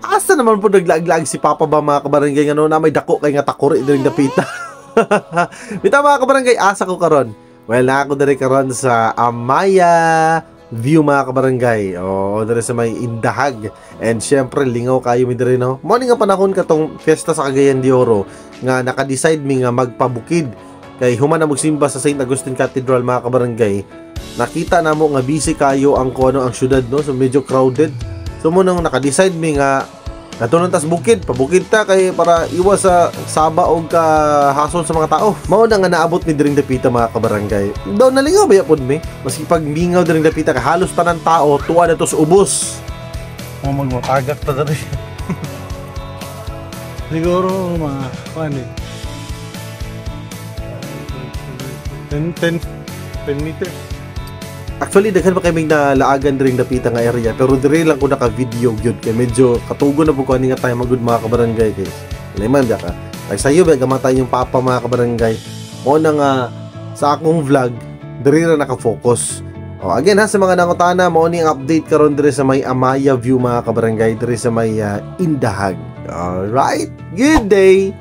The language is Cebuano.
Asa naman po naglaag-laag si Papa ba, mga kabarangay, nga no na may dako kay nga takuri diring dapita. Bitaw, mga kabarangay, asa ko karon? Well, naa ko diri karon sa Amaya View, mga kabarangay. Oo, diri sa may Indahag. And syempre, lingaw kayo mi diri, no. Mo ni nga panahon katong fiesta sa Cagayan de Oro nga naka-decide mi nga magpabukid. Kay human na magsimba sa St. Augustine Cathedral, mga kabarangay, nakita namo nga busy kayo ang kuno ang syudad, no. So medyo crowded. So mo nang naka-decide mi nga kadto tas bukid, pabukid ta kay para iwas sa saba og ka hasol sa mga tao. Mao na nga naabot mi diring dapita, mga kabarangay. Daw nalingaw baya pod mi. Maski pag mingaw diring dapita kay halos tanan tao tuwa na to sa ubos. Mo magmatagak ta diri. Siguro mga kuan eh. 10 10 10 meters. Actually, daghan pa kaming nalaagan diring dapita nga area, pero diri lang ko naka-video gyud kay medyo katugo na po ko ani nga time magud, mga kabarangay, kay liman ba ka. Ay sayo ba gamatay yung papa, mga kabarangay. Mo na nga sa akong vlog diri ra naka-focus. Oh, again ha, sa mga nangutana, mao ni ang update karon diri sa may Amaya View, mga kabarangay, diri sa may Indahag. All right, good day.